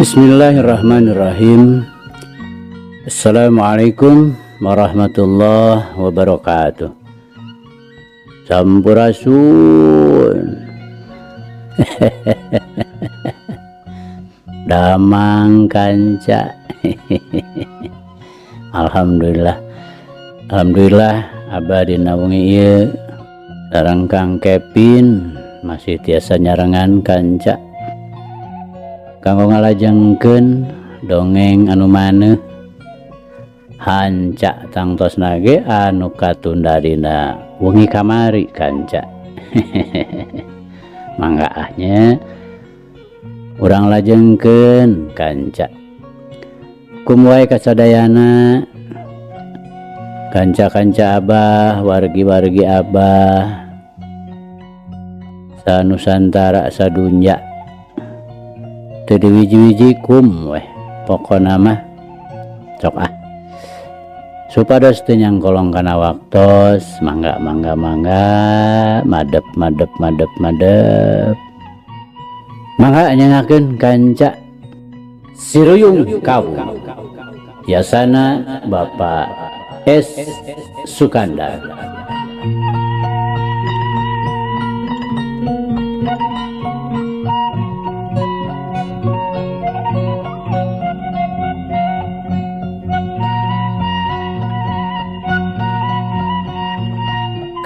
Bismillahirrahmanirrahim. Assalamualaikum warahmatullahi wabarakatuh. Sampurasun. Damang kanca. Alhamdulillah. Alhamdulillah abah dina wengi ieu sareng Kang Kevin masih tiasa nyarengan kanca. Kanggo ngalajengkeun dongeng anu maneuh hanca tangtosna ge anu katunda dina wengi kamari kanca. Mangga ah nya urang lajengkeun kanca. Kum wae kasadayana kanca-kanca abah, wargi-wargi abah sanusantara sadunya teu diwiji-wiji kum weh pokona mah sok ah supados teu nyangkolong kana waktos mangga mangga mangga madep madep madep madep mangga nyengakeun kanca Siruyung Kawung yasana Bapak S Sukandar.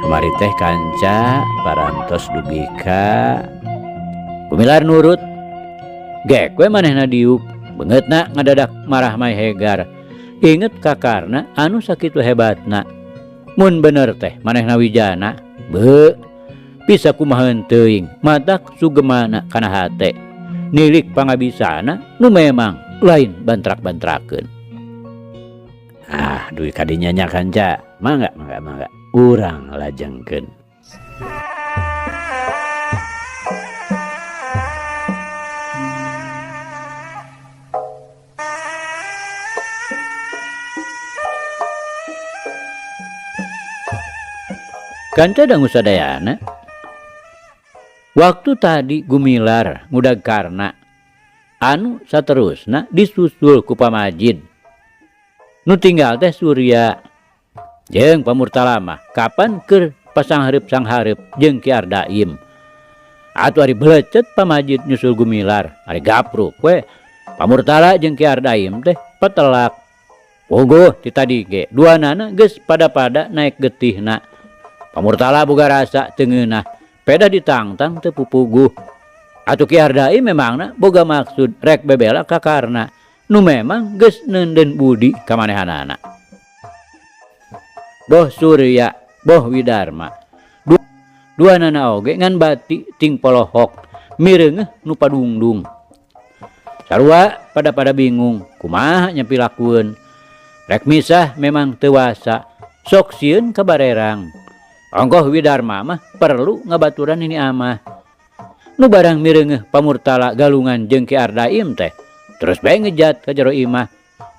Kamari teh kanca parantos dugi ka Gumilar nurut gek we manehna diuk beungeutna ngadadak marah mai hegar inget ka Karna anu sakitu hebatna mun bener teh manehna wijana beuh bisa kumaha teuing matak sugemana kana hate nilik pangabisana nu memang lain bantrak-bantrakeun. Ah duit kadinya nya kanca mangga mangga mangga urang lajengkeun. Kanca dangu sadayana waktu tadi Gumilar ngudag Karna anu saterusna disusul ku Pamajid nu tinggal teh Surya jeung Pamurtala mah kapan keur pasanghareup sanghareup jeung Ki Ardaim atuh ari belecet Pamajid nyusul Gumilar ari gapruk we Pamurtala jeung Ki Ardaim teh petelak puguh ti tadi ge duanana geus pada-pada naik getihna. Pamurtala boga rasa teu ngeunah peda ditangtang teu pupuguh atuh Ki Ardaim memangna boga maksud rek bebela ka Karna nu memang geus neundeun budi ka manehanana. Boh Surya boh Widarma duanana oge ngan bati ting polohok mireungeuh nu padungdung. Sarua pada-pada bingung kumaha nya pilakueun rek misah memang teu wasa sok sieun ka barerang. Ongkoh Widarma mah perlu ngabaturan ini amah. Nu barang mireungeuh Pamurtala galungan jeung Ki Ardaim teh terus bae ngejat ka jero imah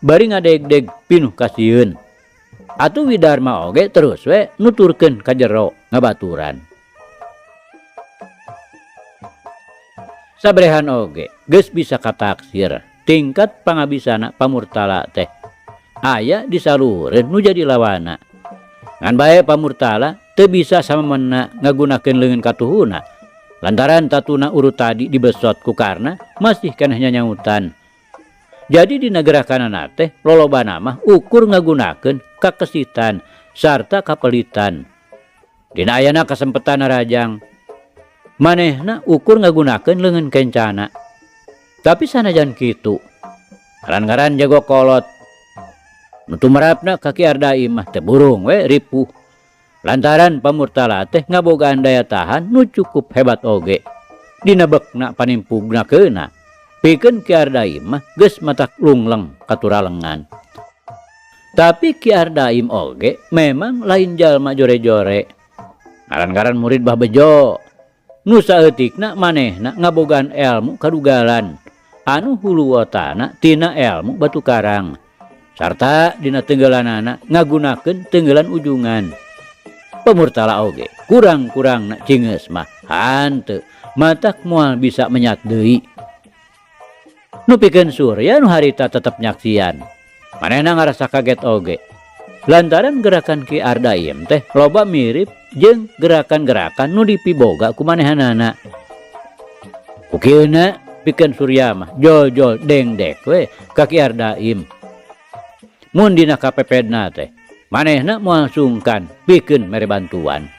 bari ngadegdeg pinuh kasieun. Atuh Widarma oge terus we nuturkeun ka jero ngabaturan. Sabrehan oge geus bisa kataksir tingkat pangabisana Pamurtala teh aya disalureun nu jadi lawana. Ngan bae Pamurtala teu bisa samemena ngagunakeun leungeun katuhuna lantaran tatuna urut tadi dibesot ku Karna masih keneh nyanyautan. Jadi dina gerakanana teh lolobana mah ukur ngagunakeun kakesitan sarta kapelitan. Dina ayana kasempetan rajang manehna ukur ngagunakeun leungeun kencana. Tapi sanajan kitu ngaran-ngaran jago kolot nu tumerapna ka Ki Ardaim mah teu burung we ripuh. Lantaran Pamurtala teh ngabogaan daya tahan nu cukup hebat oge. Dina bekna panimpugna keuna pikeun Ki Ardaim mah geus matak lungleng katuralengan. Tapi Ki Ardaim oge memang lain jalma jore-jore. Ngaran-ngaran murid Bah Bejo nu saeutikna manehna ngabogaan elmu kadugalan anu huluwotana tina elmu batu karang sarta dina tenggelanana ngagunakeun tenggelan ujungan. Pamurtala oge kurang-kurang nak cingeus mah hanteu matak moal bisa menyat deui. Nu pikeun Surya nu harita tetep nyaksian. Manehna ngarasa kaget oge. Lantaran gerakan Ki Ardaim teh loba mirip jeung gerakan-gerakan nu dipiboga ku manehanana. Ku kieuna pikeun Surya mah jol-jol dengdek we ka Ki Ardaim. Mun dina kapepedna teh manehna moal sungkan pikeun mere bantuan.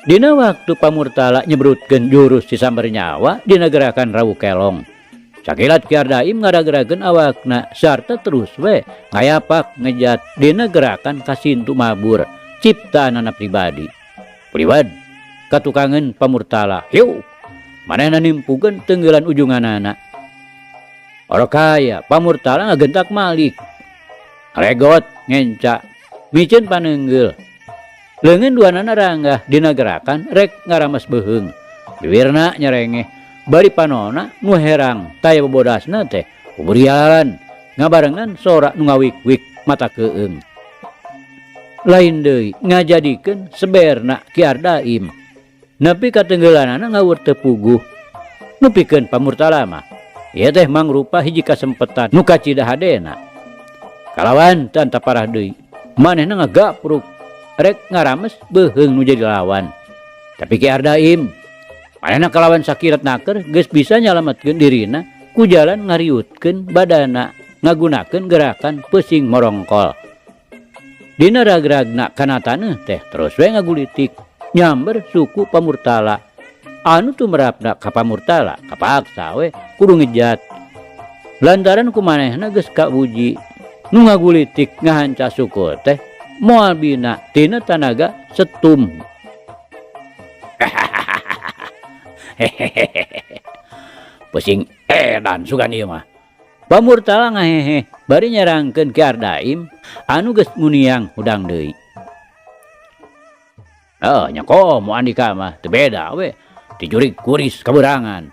Dina waktu Pamurtala nyebrutkeun jurus sisamber nyawa dina gerakan Rawu Kelong. Sakilat Ki Ardaim ngaragrageun awakna sarta terus we ngayapak ngejat dina gerakan kasintu mabur ciptaanana pribadi. Puliwad katukangeun Pamurtala. Hiu! Manehna nimpugeun tenggelan ujunganana. Orokaya Pamurtala ngagentak malik. Regot ngenca miceun paneunggeul. Leungeun duanana ranggah dina gerakan rek ngarames beuheung. Biwirna nyerengeh bari panona nu herang taya bobodasna teh kuburian ngabarengan sora nu ngawik-wik mata keung. Lain deui ngajadikeun seberna Ki Ardaim. Nepi ka tenggelanana ngawur teu puguh. Nu pikeun Pamurtala mah ieu teh mangrupa hiji kasempetan nu kacida hadena. Kalawan teu antaparah deui manehna ngagapruk rek ngarames beuheung nu jadi lawan. Tapi Ki Ardaim manehna kalawan sakirat naker geus bisa nyalametkeun dirina ku jalan ngariutkeun badana ngagunakeun gerakan pesing morongkol. Dina ragragna kana taneuh teh terus we ngagulitik nyamber suku Pamurtala. Anu tumerapna ka Pamurtala kapaksa we kudu ngejat. Lantaran ku manehna geus kauji nu ngagulitik ngahanca suku teh moal bina tina tanaga setum. Pusing edan sugan ieu mah. Pamurtala ngahehe bari nyerangkeun Ki Ardaim anu geus nguniang hudang deui. Oh, nya komo andika mah teu beda we. Tijurig kuris kaberangan.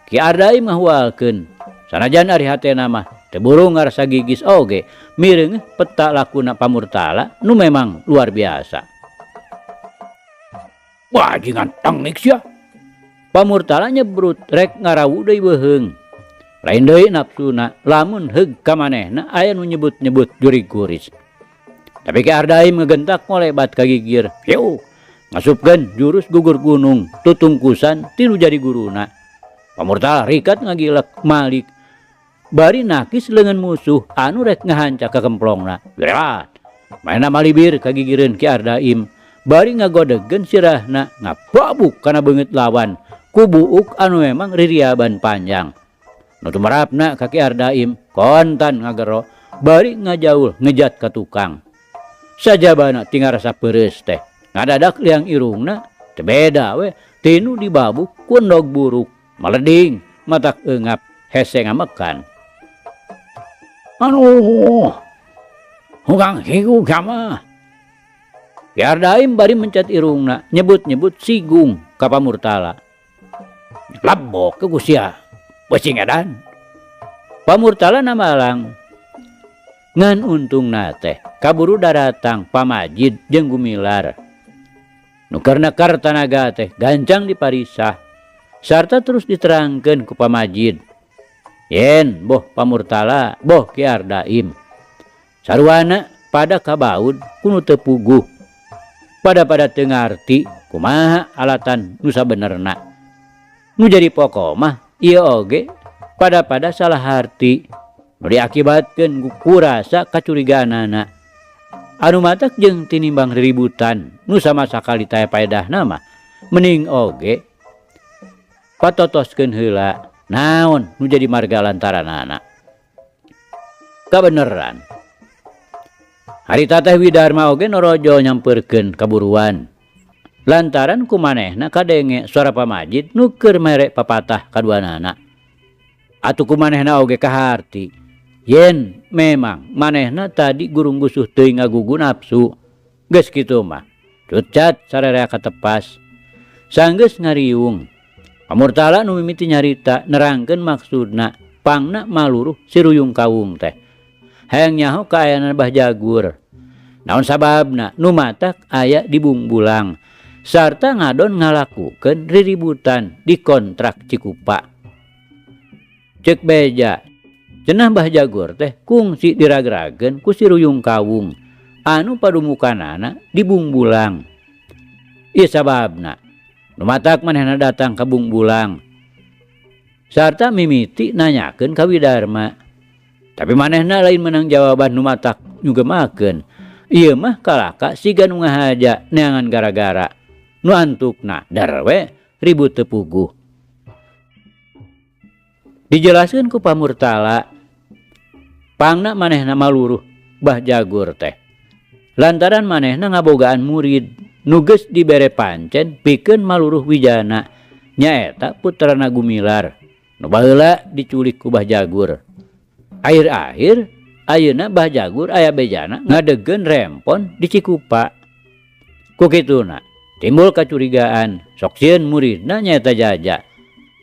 Ki Ardaim ngahualkeun sanajan ari hatena mah teu burung ngarasa gigis oge mireungeuh peta lakuna Pamurtala nu memang luar biasa. Bajingan tengik sia. Pamurtala nyebrut rek ngarawu deui beuheung. Lain deui nafsuna lamun heug ka manehna aya nu nyebut-nyebut jurig kuris. Tapi Ki Ardaim ngegentak ngolebat ka gigir. Hiu, ngasupkeun jurus gugur gunung tutungkusan tilu jadi guruna. Pamurtala rikat ngagilek malik. Bari nakis leungeun musuh anu rek ngahanca ka kemplongna. Berat. Manehna malibir kagigireun Ki Ardaim. Bari ngagodegkeun sirahna ngababuk kana beungeut lawan ku buuk anu memang ririaban panjang. Nu tumerapna ka Ki Ardaim kontan ngagero bari ngajaul ngejat ka tukang. Sajabana tingarasa peureus teh ngadadak liang irungna teu beda we tinu dibabuk ku endog buruk maleding matak eungap hese ngamekan. Aduh, hukang higu sama. Ki Ardaim bari mencet irungna nyebut-nyebut sigung ka Pamurtala. Labok ke gusia, pusing edan. Pamurtala namalang. Ngan untungna teh kaburu daratang Pamajid jeung Gumilar. Nu keur tanaga teh gancang diparisah sarta terus diterangkeun ku Pamajid. Yen boh Pamurtala boh Ki Ardaim. Sarwana pada kabaud ku nu teu puguh. Pada-pada teu ngarti kumaha alatan nu sabenerna. Nu jadi pokok mah ieu oge pada-pada salah harti. Nu diakibatkeun ku rasa kacurigaanana. Anu matak jeung tinimbang riributan nu sama sakali taya paedahna mah mending oge patotoskeun heula naon nu jadi marga lantaranana. Kabeneran. Harita teh Widarma oge norojol nyampeurkeun kaburuan. Lantaran ku manehna kadenge suara Pamajid nu keur mere papatah kaduanana. Atuh ku manehna oge kaharti. Yen memang manehna tadi gurung gusuh teuing ngagugu nafsu. Geus kitu mah. Cucat sararea katepas. Sanggeus ngariung. Pamurtala nu mimiti nyarita nerangkeun maksudna pangna maluruh siruyung kawung teh. Hayang nyaho kaayaan Bah Jagur. Naon sababna nu matak aya di Bungbulang sarta ngadon ngalakukeun riributan di kontrak Cikupa. Ceuk beja, cenah Bah Jagur teh kungsi diragrageun ku si Ruyung Kawung anu padumukanana di Bungbulang. Ieu sababna nu matak manehna datang ka Bungbulang sarta mimiti nanyakeun ka Widarma. Tapi manehna lain meunang jawaban nu matak nyugemakeun. Ieu mah kalaka siga nu ngahaja neangan gara-gara nu antukna dar we ribut teu puguh. Dijelaskeun ku Pamurtala, pangna manehna maluruh Bah Jagur teh lantaran manehna ngabogaan murid nu geus dibere pancen pikeun maluruh wijana nyaeta putrana Gumilar nu baheula diculik ku Bah Jagur. Akhir-akhir ayeuna Bah Jagur aya bejana ngadegkeun rempon di Cikupa. Ku kituna timbul kacurigaan sok sieun muridna nyaeta Jaja.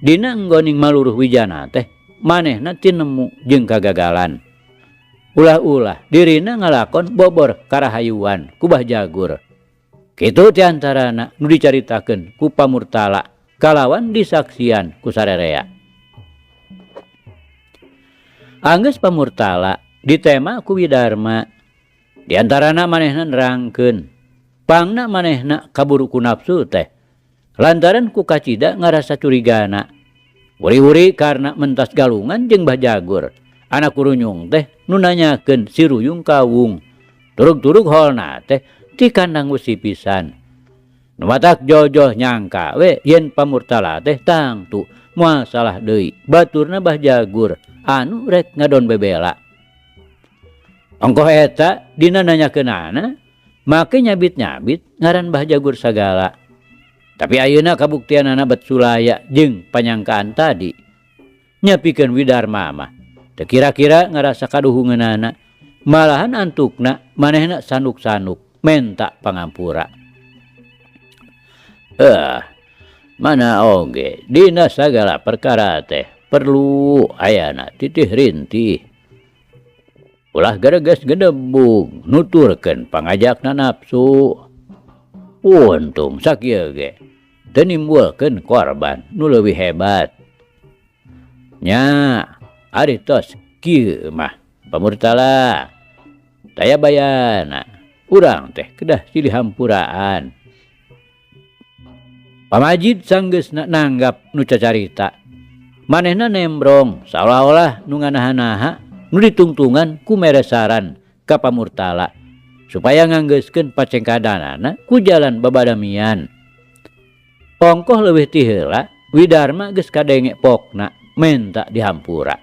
Dina enggoning maluruh wijana teh manehna tinemu jeung kagagalan. Ulah-ulah dirina ngalakon bobor karahayuan ku Bah Jagur. Kitu ti antarana nu dicaritakeun ku Pamurtala kalawan disaksian ku sarerea. Anggeus Pamurtala ditema ku Widarma. Di antarana manehna nerangkeun pangna manehna kaburu ku nafsu teh lantaran ku kacida ngarasa curigana. Wuri-wuri karena mentas galungan jeung Bah Jagur. Anak kurunyung teh nu nanyakeun si Ruyung Kawung. Turug-turug holna teh ti kandang wesi pisan. Nu matak jojoh nyangka we yen Pamurtala teh tangtu moal salah deui baturna Bah Jagur anu rek ngadon bebela. Ongkoh eta dina nanyakeunana make nyabit-nyabit ngaran Bah Jagur sagala. Tapi ayeuna kabuktianana bet sulaya jeung panyangkaan tadi. Nyapikeun Widarma mah teu kira-kira ngarasa kaduhungeunana, malahan antukna manehna sanduk-sanduk menta pangampura. Mana oge dina sagala perkara teh perlu ayana titih rintih. Ulah gereges gedebug nuturkeun pangajakna nafsu. Untung sakieu ge teu nimbulkeun korban nu leuwih hebat. Nya ari tos kieu mah Pamurtala taya bayana urang teh kedah silih hampuraan. Pamajid sanggeusna nanggap nu cacarita. Manehna nembrong saolah-olah nu nganaha-naha nu ditungtungan ku mere saran ka Pamurtala supaya nganggeuskeun pacengkadanana ku jalan babadamian. Ongkoh leuwih ti heula Widarma geus kadenge pokna menta dihampura.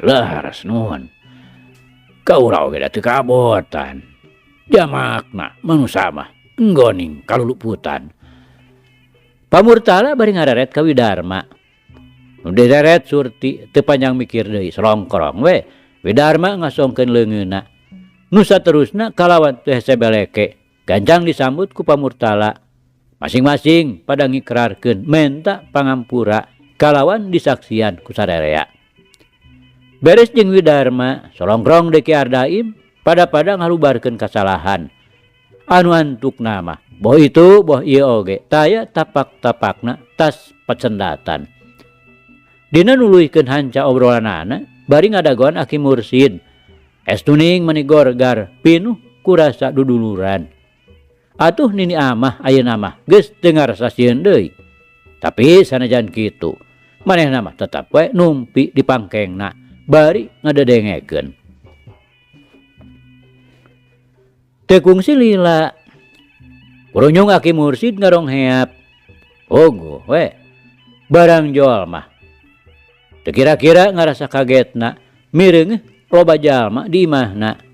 Leres nuhun. Kaula oge da teu kabotan. Jamakna manusa mah enggoning kaluluputan. Pamurtala bari ngareret ka Widarma. Nu direret Surti teu panjang mikir deui selongkrong we. Widarma ngasongkeun leungeunna. Nu saterusna kalawan teh sebeleke gancang disambut ku Pamurtala. Masing-masing pada ngikrarkeun menta pangampura kalawan disaksian ku sarerea. Beres jeung Widarma solongkrong deui Ki Ardaim pada-pada ngalubarkeun kasalahan. Anu antukna mah boh itu boh ieu oge taya tapak-tapakna tas pacendatan. Dina nuluykeun hanca obrolanana bari ngadagoan Aki Mursid. Es tuning mani gorgar pinuh kurasa duduluran. Atuh nini amah ayeuna mah geus teu ngarasa sieun deui. Tapi sanajan kitu manehna mah tetep we numpi di pangkengna bari ngadedengekeun. Teu kungsi lila kurunyung Aki Mursid ngarongheap. Ogoh we barang jol mah. Teu kira-kira ngarasa kagetna mireungeuh loba jalma di imahna.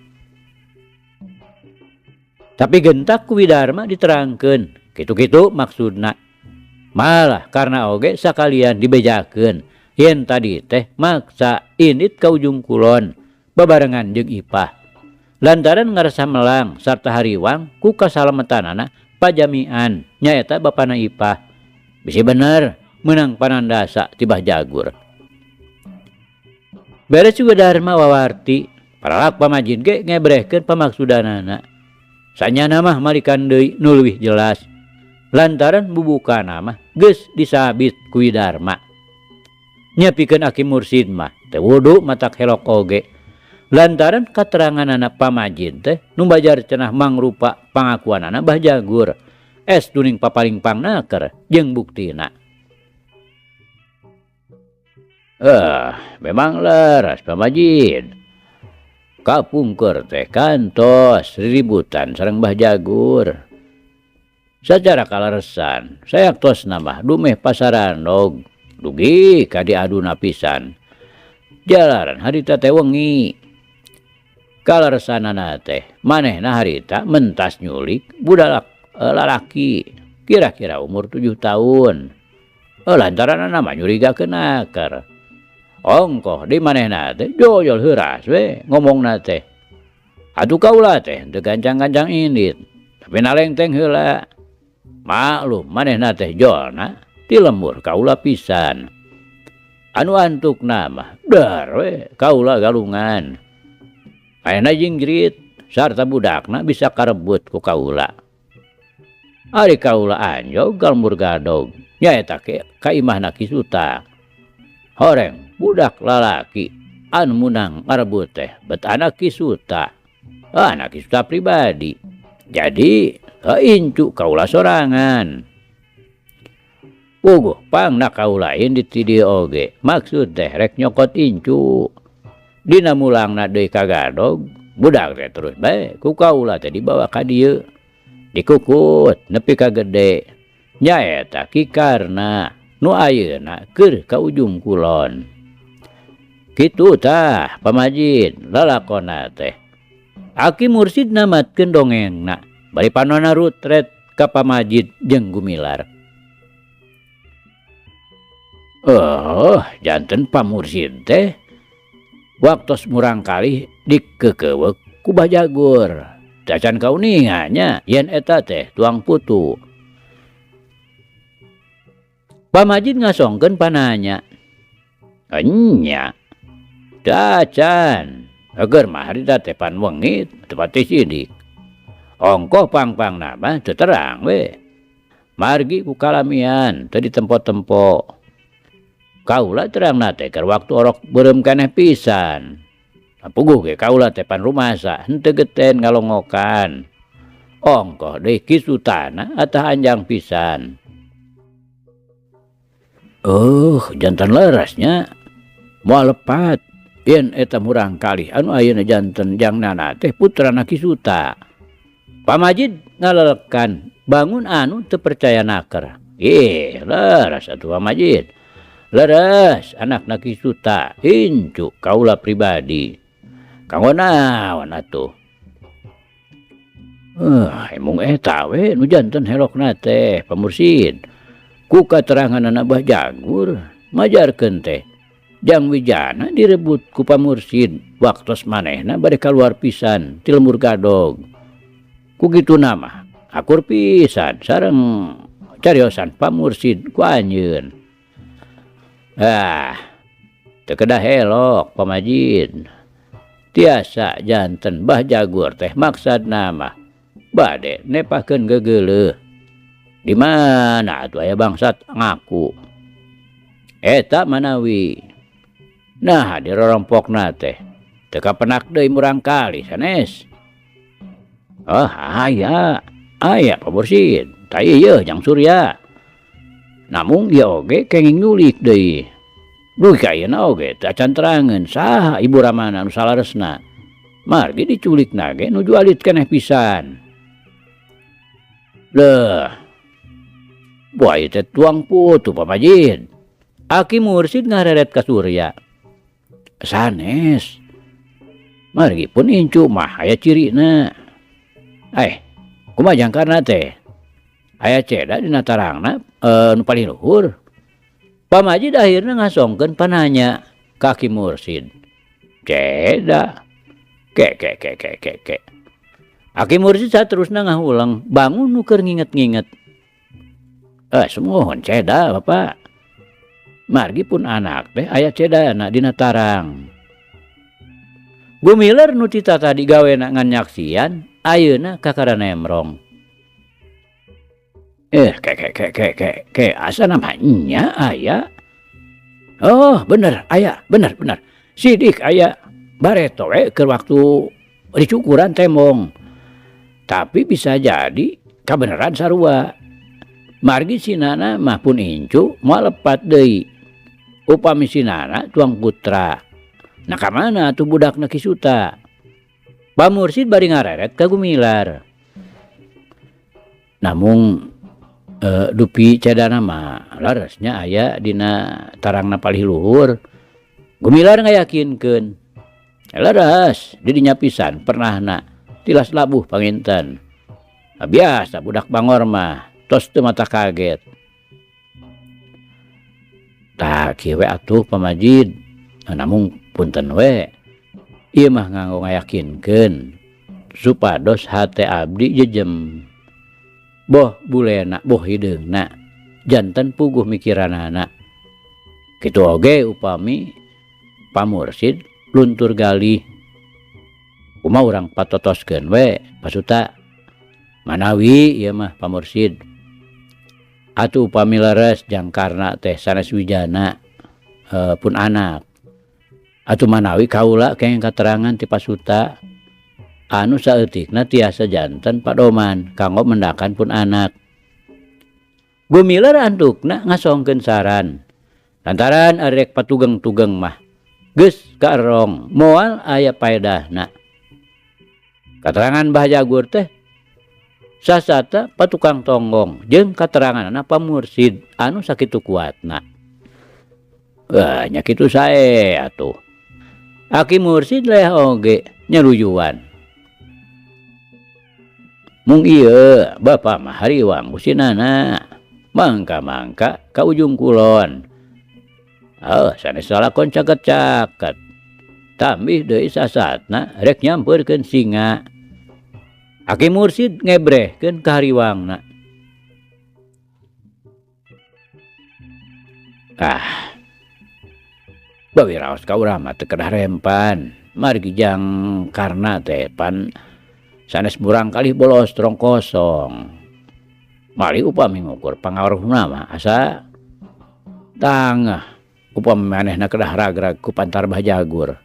Tapi gentak ku Widarma diterangkeun, kitu-kitu maksudna. Malah karena oge sakalian dibejakeun yen tadi teh maksa indit ka ujung kulon babarengan jeung Ipah. Lantaran ngarasa melang sarta hariwang ku kasalametanana pajamian nyaeta bapana Ipah. Bisi bener meunang panandasa ti Bah Jagur. Beres Widarma wawarti, paralak pamajid ge ngebrehkeun pamaksudanana. Sanyana mah malikan deui nu leuwih jelas. Lantaran bubukana mah geus disabit ku Widarma. Nya pikeun Aki Mursid mah teu wudu matak helok oge. Lantaran kateranganana Pamajid teh nu bajar cenah mangrupa pangakuanana Bah Jagur. Estu ning papaling pangnaker jeung buktina. Eh, memang leres Pamajid. Kapungkur teh kantos riributan sareng Bah Jagur. Sacara kaleresan, sayaktosna mah dumeh pasarandog dugi ka diaduna pisan. Jalaran harita teh wengi. Kaleresanana teh manehna harita mentas nyulik budalak lalaki kira-kira umur 7 tahun. Lantaranana mah nyurigakeun aker. Ongkoh di manehna teh joyol heuras we ngomongna teh. Atuh kaula teh teu gancang-gancang indit, tapi nalengteng heula. Maklum manehna teh jolna ti lembur kaula pisan. Anu antukna mah dar we kaula galungan. Manehna jingjrit sarta budakna bisa karebut ku kaula. Ari kaula anjog ka lembur gadog nyaeta ke ka imahna Ki Suta. Horeng budak lalaki anu munang ngarebut teh bet anak Ki Suta. Anak Ki Suta pribadi. Jadi incu kaula sorangan. Puguh pangna kaula indit ti dieu oge. Maksud teh rek nyokot incu. Dina mulangna deui ka gadog, budak teh terus bae ku kaula teh dibawa ka dieu. Dikukut nepi ka gede. Nyaeta Ki Karna nu ayeuna keur ka ujung kulon. Kitu tah Pamajid lalakonna teh. Aki Mursid namatkeun dongengna bari panona rutret ka Pamajid jeung Gumilar. Oh, janten Pamursid teh waktos murangkalih dikekewek ku Bah Jagur. Tacan kauninga nya yen eta teh tuang putu. Pamajid ngasongkeun pananya. Enya. Tacan. Agar mah harita teh pan wengi teu pati sidik. Ongkoh pang-pangna mah teu terang we. Margi ku kalamian teu ditempo-tempo. Kaula terangna teh keur waktu orok beureum keneh pisan. Puguh ge kaula teh pan rumasa henteu geten ngalongokan. Ongkoh deui Ki Sutana atah anjang pisan. Oh, jantan lerasnya. Moal lepat yen eta murangkalih anu ayeuna janten jangnana teh putrana Ki Suta. Pamajid ngalelekan bangun anu teu percaya naker. Ih, leres atuh Pamajid. Leres anakna Ki Suta incu kaula pribadi. Kanggo naon atuh? Emung eta we nu janten helokna teh Pamursid. Ku kateranganana Bah Jagur majarkeun teh Jang Wijana direbut ku Pamursid waktos manehna bade kaluar pisan ti lembur gadog. Ku kituna mah akur pisan sareng cariosan Pamursid ku anjeun. Ah, teu kedah helok Pamajid. Tiasa janten Bah Jagur teh maksadna mah bade nepahkeun gegeuleuh. Di mana atuh aya bangsat ngaku. Eta manawi. Nah, dirorompokna teh teu kapenak deui murangkalih sanes. Oh, aya. Aya Pamursid. Tah ieu Jang Surya. Namung ieu oge kenging nyulik deui. Duh ka ayeuna oge teu acan terangeun saha ibu ramana nu salaresna. Margi diculikna ge nuju alit keneh pisan. Leuh. Buah ieu teh tuang putu Pamajid. Aki Mursid ngareret ka Surya. Sanes. Margi pun incu mah aya cirina. Kumaha jangkarna teh? Aya ceda dina tarangna nu paling luhur. Pamajid akhirna ngasongkeun pananya ka Ki Mursid. Ceda. Ke ke ke ke ke ke. Aki Mursid saterusna ngahulang bangun nu keur nginget-nginget. Sumuhun ceda Bapak. Margi pun anak teh aya cedana dina tarang. Gumilar nu tita tadi gawena ngan nyaksian ayeuna kakara nemrong. Ke ke ke ke ke ke asa namanya aya. Oh bener aya, bener bener. Sidik aya bareto we keur waktu dicukuran tembong. Tapi bisa jadi kabeneran sarua. Margi sinana mah pun incu moal lepat deui. Upami sinana tuang putra. Nah ka mana atuh budakna Ki Suta? Pamursid bari ngareret ka Gumilar. Namung dupi cedana mah leresnya aya dina tarangna palih luhur. Gumilar ngayakinkeun. Leres di dinya pisan pernahna tilas labuh panginten. Nah, biasa budak bangor mah tos teu mata kaget. Tah kieu we atuh pamajid. Namung punten we. Ieu mah nganggo ngayakinkeun supados hate abdi jejem. Boh bulena boh hideungna janten puguh mikiranana. Kitu oge upami pamursid luntur galih. Kumaha urang patotoskeun we Pasuta. Manawi ieu mah pamursid. Atuh upami leres jangkarna teh sanes wijana pun anak. Atuh manawi kaula kenging katerangan ti Pasuta anu saeutikna tiasa janten padoman kanggo mendakan pun anak. Gumilar antukna ngasongkeun saran. Lantaran arek patugeng-tugeng mah geus kaerong moal aya paedahna. Katerangan Bah Jagur teh sasata patukang tonggong jeung kateranganna pamursid anu sakitu kuatna. Wah, nya kitu sae atuh. Aki mursid leh oge nyeruyuan. Mung ieu bapa mah hariwang usinana mangka-mangka ka ujung kulon. Oh, sanes salakon caket-caket. Tambih deui sasatna rek nyampeurkeun singa. Aki mursid ngebrehkeun ka hariwangna. Ah. Bawi raos ka urang mah teu kedah rempan. Margi jang karna teh pan sanes murang kalih bolos rong kosong. Malih upami ngukur pangaruhna mah asa tangah upami manehna kedah ragrag ku pantar Bah Jagur.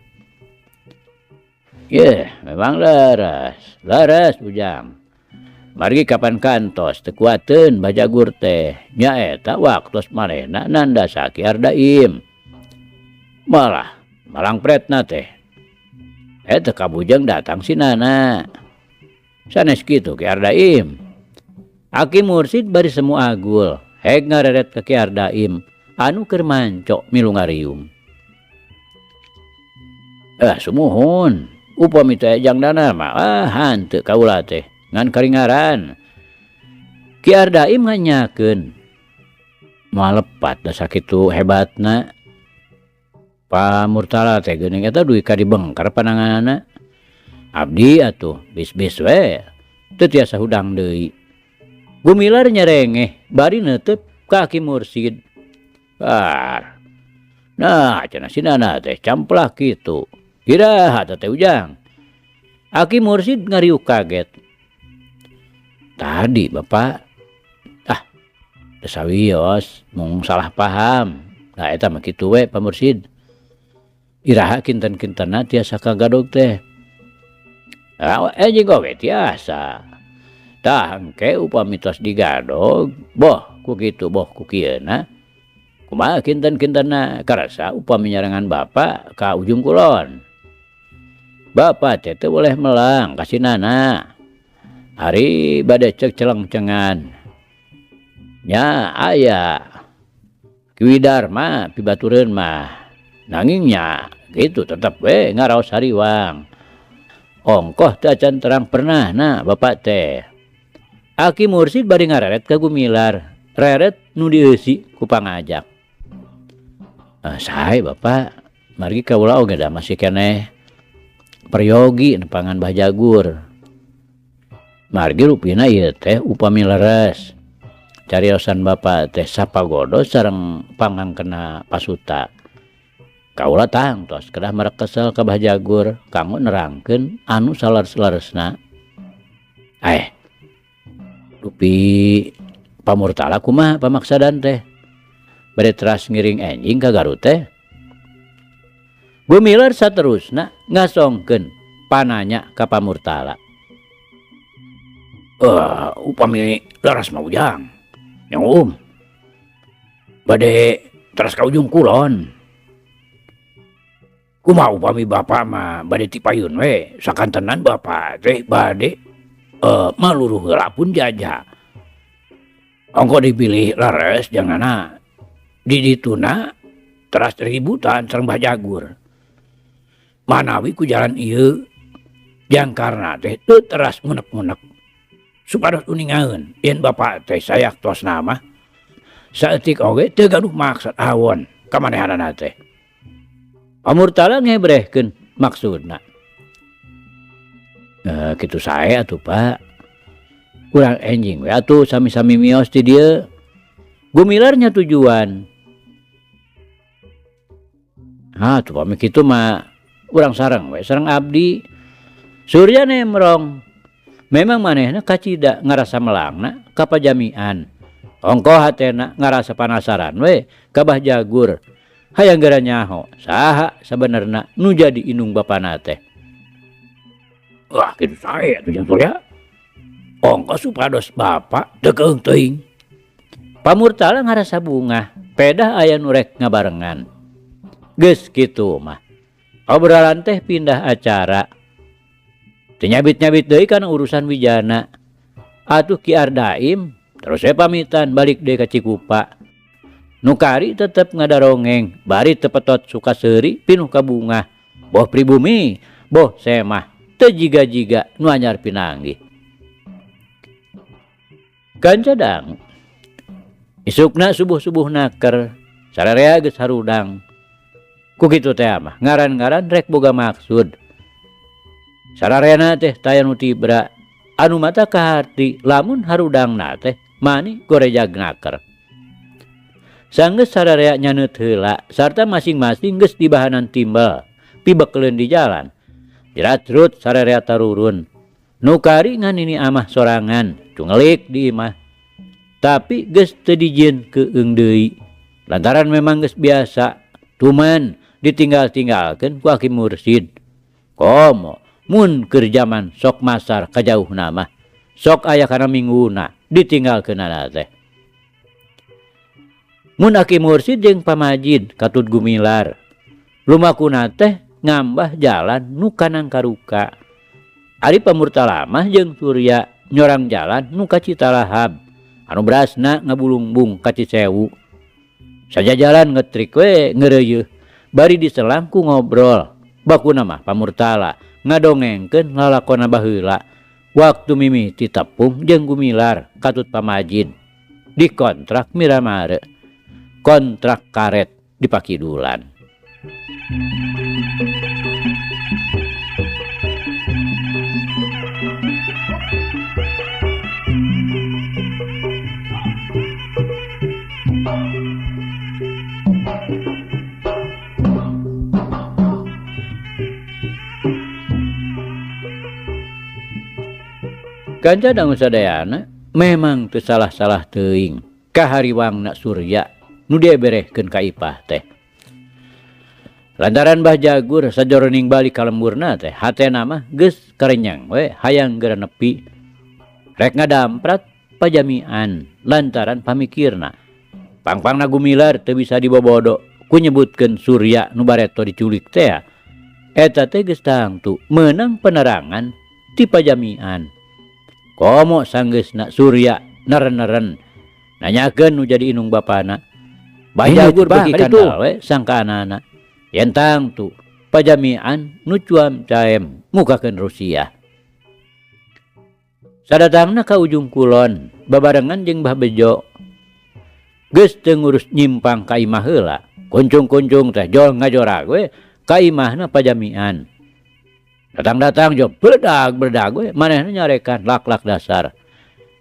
Yeuh, memang leres, leres ujang. Margi kapan kantos teu kuateun Bah Jagur teh. Nyaeta waktos manehna nandasa Ki Ardaim. Malah malangpretna teh. Eta kabujeng datang sinana. Sanes kitu Ki Ardaim. Aki mursid bari semu agul, heg ngareret ka Ki Ardaim anu keur manco milu ngariung. Sumuhun. Upami teh jang dana mah hanteu kaula teh ngan karingaran. Ki Ardaim nganyakeun. Moal lepat da sakitu hebatna. Pamurtala teh geuning eta dugi ka dibengkar pananganana. Abdi atuh bis-bis we teu tiasa hudang deui. Gumilar nyerengeh bari neuteup ka Aki Mursid. Ar. Nah, cenah sinana teh camplak kitu. Iraha teh ujang. Aki Mursid ngariuk kaget. Tadi bapak teu sawios mung salah paham. Nah eta mah kitu we Pak Mursid. Iraha kinten-kintenna tiasa kagadog teh. Jeung oge tiasa. Tah engke upami tos digadog, boh ku kitu boh ku kieuna. Kumaha kinten-kintenna karasa upami nyarengan bapa ka ujung kulon. Bapa teh teu boleh melang ka sinana. Ari bade cek celengcengan. Nya aya Ki Widarma pibatureun mah. Nanging nya gitu tetep we ngaraos hariwang. Ongkoh teh acan terang pernah na bapak teh. Aki Mursid bari ngareret ka Gumilar. Reret nu dieusi ku pangajak. Sae bapak, margi kaula oge da masih keneh peryogi nepangan Bah Jagur. Margi rupina ieu teh upami leres. Cariosan bapak teh sapagodo sareng pangangkena Pasuta. Kaula tangtos kedah merek kesel ka Bah Jagur kanggo nerangkeun anu saleres-leresna. Dupi Pamurtala kumaha pamaksadan teh? Bade teras ngiring enjing ka Garut teh. Gumilar saterusna ngasongkeun pananya ka Pamurtala. Upami leres mah Ujang. Nya Um. Bade teras ka ujung kulon. Kumaha upami bapa mah bade ti payun we, sakantenan bapa teh bade maluruh heula pun jaja. Ongko dipilih leres jangana di dituna teras ributan sareng Mbah Jagur. Manawi ku jalan ieu jangkarna teh teu teras ngunek-ngunek. Supados uningaeun yen bapa teh sayaktosna mah saeutik oge teu gaduh maksud awon ka manehanana teh. Pamurtala ngebrehkeun maksudna. Kitu sae atuh Pak. Urang enjing we atuh sami-sami mios ti dieu. Gumilar nya tujuan. Ha atuh pami kitu mah urang sareng we sareng abdi. Surya nemrong. Memang manehna kacida ngarasa melangna ka pajamian. Ongkoh hatena ngarasa panasaran we ka Bah Jagur. Hayang geura nyaho saha sabenerna nu jadi indung bapana teh. Wah kitu sae atuh Jang Surya. Ongkoh supados bapa teu keung teuing. Pamurtala ngarasa bungah, pedah aya nu rek ngabarengan. Geus kitu mah. Obrolan teh pindah acara. Teu nyabit-nyabit deui kana urusan wijana. Atuh Ki Ardaim terus we pamitan balik deui ka Cikupa. Nu kari tetep ngadarongeng, bari tepetot sukaseuri pinuh kabungah. Boh pribumi, boh semah, teu jiga-jiga nu anyar pinanggih. Kanca dang. Isukna subuh-subuh naker, sararea geus harudang. Ku kitu teh mah ngaran-ngaran rek boga maksud. Sararena teh taya nu tibra, anu mata kaharti lamun harudangna teh mani gorejag naker. Sanggeus sararea nyaneut heula sarta masing-masing geus dibahanan timbel, pibekeleun di jalan. Jeratrut sararea tarurun. Nu kari ngan nini amah sorangan, cungelik di imah. Tapi geus teu dijieun keung deui. Lantaran memang geus biasa, tuman ditinggal-tinggalkeun ku Aki Mursid. Komo mun keur jaman sok masar kajauhna mah, sok aya kana mingguna ditinggalkeunana teh. Mun Aki Mursid jeung Pamajid katut gumilar, lumakuna teh ngambah jalan nu kanang karuka. Ari Pamurtala mah jeung Surya nyorang jalan nu ka Citalahab, anu berasna ngabulungbung ka Cisewu. Sajajalan ngetrik we ngeureuyeeh, bari diselang ku ngobrol. Bakuna mah Pamurtala ngadongengkeun lalakona baheula waktu mimiti tepung jeung gumilar katut Pamajid dikontrak Miramare, kontrak karet di Pakidulan. Kanca dangu sadayana memang teu salah-salah teuing kahariwangna Surya nu dieberehkeun ka Ipah teh. Lantaran Bah Jagur sajoroning balik ka lemburna teh hatena mah geus karenyang we hayang geura nepi rek ngadamprat pajamian lantaran pamikirna pangpangna gumilar teu bisa dibobodo ku nyebutkeun Surya nu bareto diculik teh. Eta teh geus tangtu meunang penerangan ti pajamian. Komo sanggeusna Surya neren-neren nanyakeun nu jadi indung bapana. Bah Ini Jagur Bah, beuki kali kandal itu. we sangkaanana. Yen tangtu pajamian nu cuam caem mukakeun Rusia. Sadatangna ka ujung kulon babarengan jeung Bah Bejo. Geus teu ngurus nyimpang ka imah heula. Kuncung-kuncung teh jol ngajorag we ka imahna pajamian. Datang-datang jo beledag-beledag we manehna nyarekan lak-lak dasar.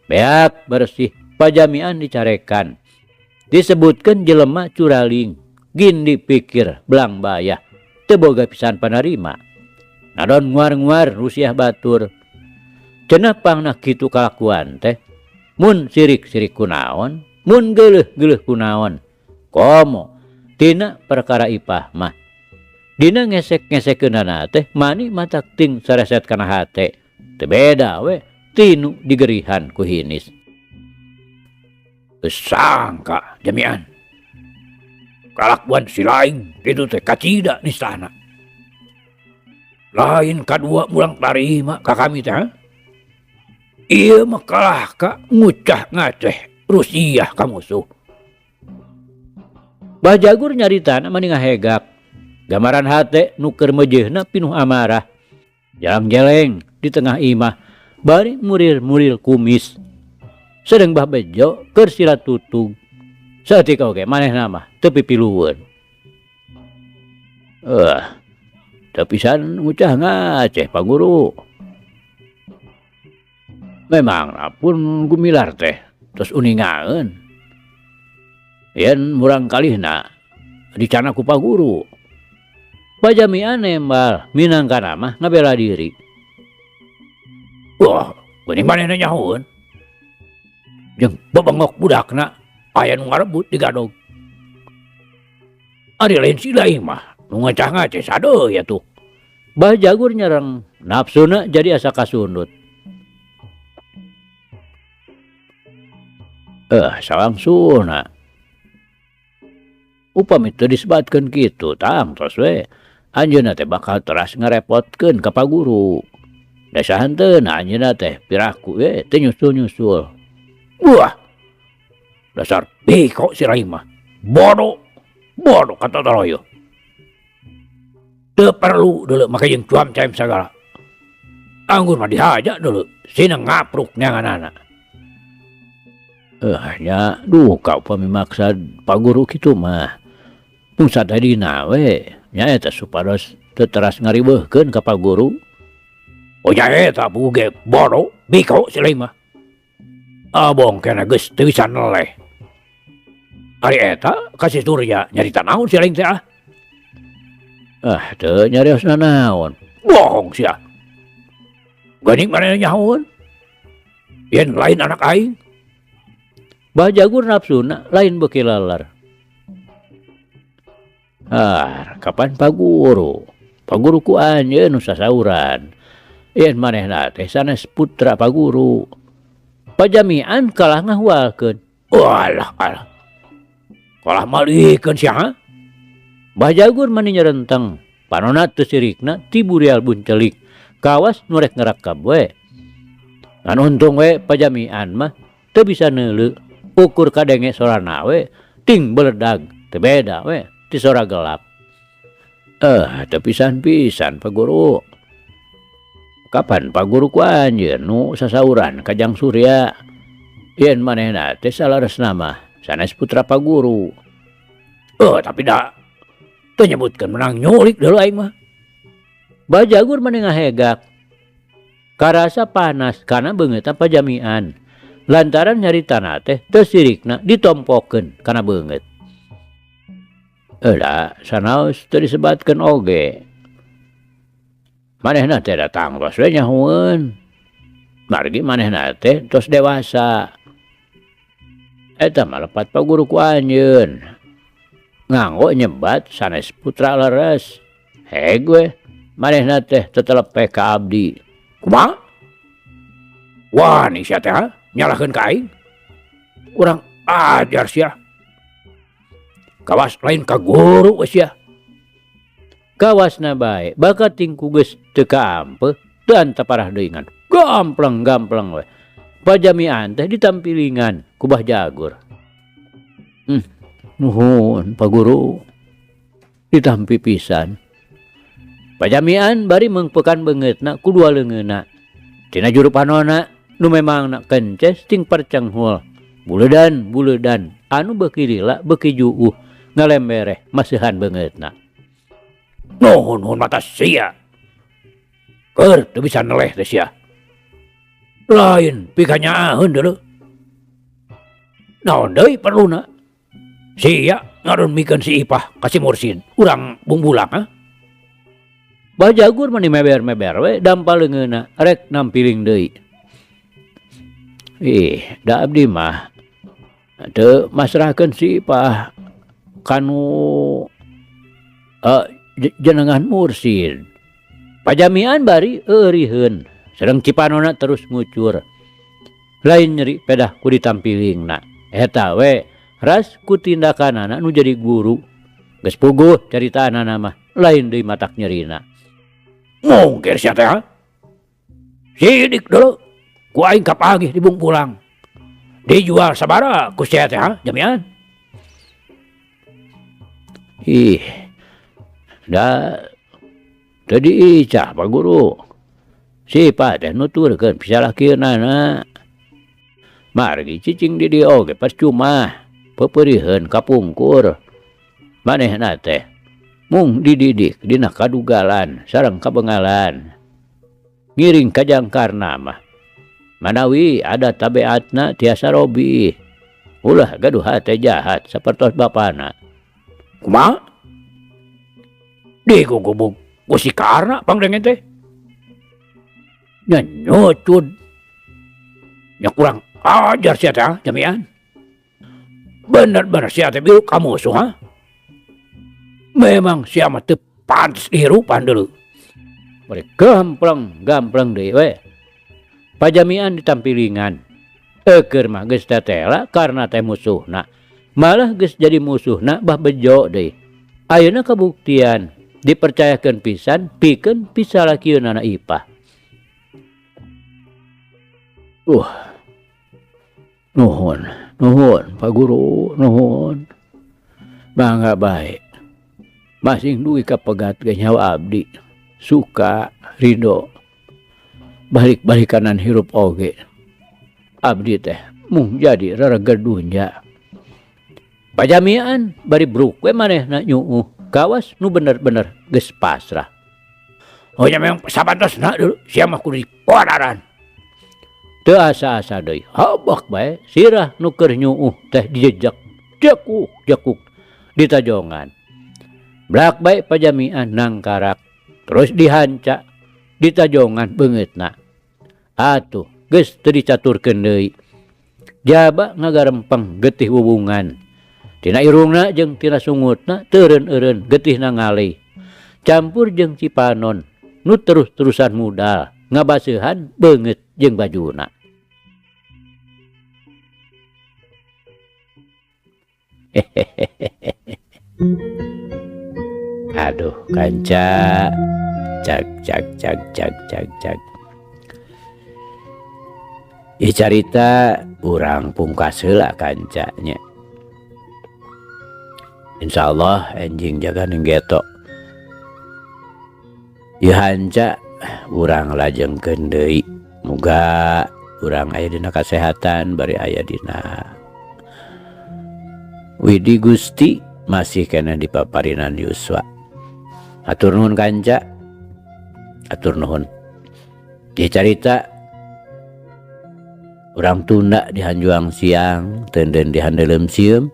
Beak bersih pajamian dicarekan. Disebutkeun jelema curaling, gindi pikir belang bayah, teu boga pisan panarima. Nadon nguar-nguar rusiah batur. Cenah pangna kitu kalakuan teh, mun sirik-sirik kunaon, mun geuleuh-geuleuh kunaon. Komo tina perkara Ipah mah. Dina ngesek-ngesekeunana teh mani matak ting sareset kana hate. Teu beda we tinu digerihan ku hinis. Teu sangka jamian. Kalakuan si laing kitu teh kacida nistana. Lain kadua mulang tarima ka kami teh. Ieu mah kalah ka ngucah ngaceh Rusiah ka musuh. Bah Jagur nyaritana mani ngahegak. Gambaran hate nu keur meujeuhna pinuh amarah. Jalang-jeleng di tengah imah bari murir-murir kumis. Sedeng Bah Bejo keur sila tutug. Saeutik oge manehna mah teu pipilueun. Teu pisan ngucah ngaceh Pak Guru. Memang pun Gumilar teh tos uningaeun. Yen murang kalihna dicana ku Pak Guru. Pajamian nembal minangkana mah ngabela diri. Wah, geuning manehna nyahoeun. Jeung bebengok budakna aya nu ngarebut digadog. Ari lain si lain mah nu ngacah-ngaceh sadeuy atuh. Bah Jagur nyereng, nafsuna jadi asa kasundut. Sawangsuna. Upami teu disebatkeun kitu tang tos we. Anjeunna teh bakal teras ngarepotkeun ka Pak Guru. Da sahanteuna anjeunna teh piraku we teu nyusul-nyusul. Wah. Dasar beko si Rahim mah. Bodoh. Bodoh kata toroyo. Teu perlu deuleu make jeung cuam caem sagala. Anggur mah dihaja deuleu, sina ngapruk neanganana. Nya duka upami maksad Pak Guru kitu mah. Mung sadadina we nyaeta supados teu teras ngariweuhkeun ka Pak Guru. Oh nyaeta buge bodoh biko si lain mah. Abong kena geus teu bisa neleh. Ari eta ka si Surya nyarita naon si lain teh ah? Ah, teu nyariosna naon. Bohong sia. Geuning manehna nyahoeun. Yen lain anak aing. Bah Jagur nafsuna lain beuki leler. Ah, kapan Pak Guru? Pak Guru ku anjeun nu sasauran. Yen manehna teh sanes putra Pak Guru. Pajamian kalah ngahualkeun. Walah, alah. Kalah malikeun sia, ha? Bah Jagur mani nyerenteng. Panona teu sirikna ti burial buncelik. Kawas nu rek ngerekab we. Ngan untung we pajamian mah teu bisa neuleu. Ukur kadenge sorana we ting beledag teu beda we ti sora gelap. Teu pisan-pisan Pak Guru. Kapan Pak Guru ku anjeun nu sasauran ka Jang Surya? Yen manehna teh salaresna mah sanes putra Pak Guru. Tapi da teu nyebutkeun menang nyulik deuleu aing mah. Bah Jagur mani ngahegak. Karasa panas kana beungeutna pajamian. Lantaran nyaritana teh teu sirikna ditompokeun kana beungeut. Da sanaos teu disebatkeun oge. Manehna teh datang tos we nyahoeun. Margi manehna teh tos dewasa. Eta mah lepat Pak Guru ku anjeun. Nganggo nyebat sanes putra leres. Heg we manehna teh tetelepe ka abdi. Kumaha? Wani sia teh ha? Nyalahkeun ka aing? Urang ajar sia. Kawas lain ka guru we sia. Kawasna bae bakat tingku geus teu kaampeuh teu antaparah deui ngan gampleng-gampleng we. Pajamian teh ditampilingan ku Bah Jagur. Nuhun Pak Guru. Ditampi pisan. Pajamian bari meungpeukan beungeutna ku dua leungeunna. Tina juru panona nu memangna kences ting percenghul. Buleudan-buleudan anu beuki lila beuki juuh ngalembereh maseuhan beungeutna. Nuhun nuhun mata sia. Keur teu bisa neleh teh sia. Lain pikanyaaheun deuleu. Naon deui perluna? Sia ngarunmikeun si Ipah ka si Mursin, urang bungbulang ha? Bah Jagur mani meber-meber we dampal leungeunna rek nampiling deui. Ih, da abdi mah teu masrahkeun si Ipah. kanu jenengan mursid. Pajamian bari euriheun sareng cipanona terus ngucur. Lain nyeri pedah ku ditampilingna. Eta we ras ku tindakanana nu jadi guru. Geus puguh caritaanana mah lain deui matak nyerina. Mungkir sia teh. Sidik dulu ku aing kapanggih di Bungbulang. Dijual sabaraha ku sia teh jamian? Ih. Da teu diicah Pak Guru. Sipa teh nuturkeun pisalakieunana. Margi cicing di dieu oge percuma pepeuriheun kapungkur. Manehna teh mung dididik dina kadugalan sareng kabengalan. Ngiring kajangkarna mah manawi ada tabeatna tiasa robih. Ulah gaduh hate jahat sapertos bapana. Kumaha? Digugubug ku si Karna pangdengen teh. Nya nyucud. Nya kurang ajar sia teh jamian. Bener-bener sia teh biru ka musuh ha. Memang sia mah teu pantes dihirupan deuleu. Bari gampleng gampleng deui we. Pajamian ditampilingan. Eukeur mah geus tetela karena teh musuhna. Malah geus jadi musuhna bah bejo deui. Ayeuna kabuktian dipercayakeun pisan pikeun pisalakieunana Ipah. Nuhun, nuhun Pak Guru, nuhun. Mangga bae. Masing dugi kapegat ge nyawa abdi. Suka, ridho. Balik-balikanan hirup oge. Abdi teh mung jadi rereger dunya. Pajamian bari bruk we manehna nyuuh. Kawas nu bener-bener geus pasrah. Oh nya memang sabantosna deuleu sia mah kudu dipodaran. Teu asa-asa deui habak bae sirah nu keur nyuuh teh dijejek jekuk jekuk ditajongan. Blak bae pajamian nangkarak terus dihanca ditajongan beungeutna. Atuh geus teu dicaturkeun deui. Jaba ngagarempeng getih bubungan. Tina irungna jeung tina sungutna teureun-eureun getihna ngalih. Campur jeung cipanon nu terus-terusan mudal ngabaseuhan beungeut jeung bajuna. Aduh kanca cak cak cak cak cak cak. Ieu carita urang pungkas heula kancanya. Insyaallah enjing jaga ning geto. Ieu hanca urang lajengkeun deui. Muga urang aya dina kasehatan bari aya dina Widi Gusti masih keneh di paparinan yuswa. Hatur nuhun kanca. Hatur nuhun. Ieu carita urang tunda di hanjuang siang, teunden di handeuleum sieum.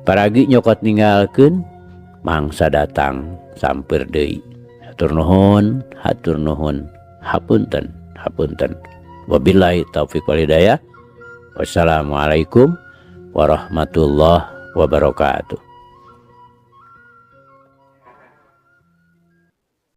Paragi nyokot ninggalkeun mangsa datang sampeur deui. Hatur nuhun, hatur nuhun. Hapunten, hapunten. Wabillahi taufik wal hidayah. Wassalamualaikum warahmatullahi wabarakatuh.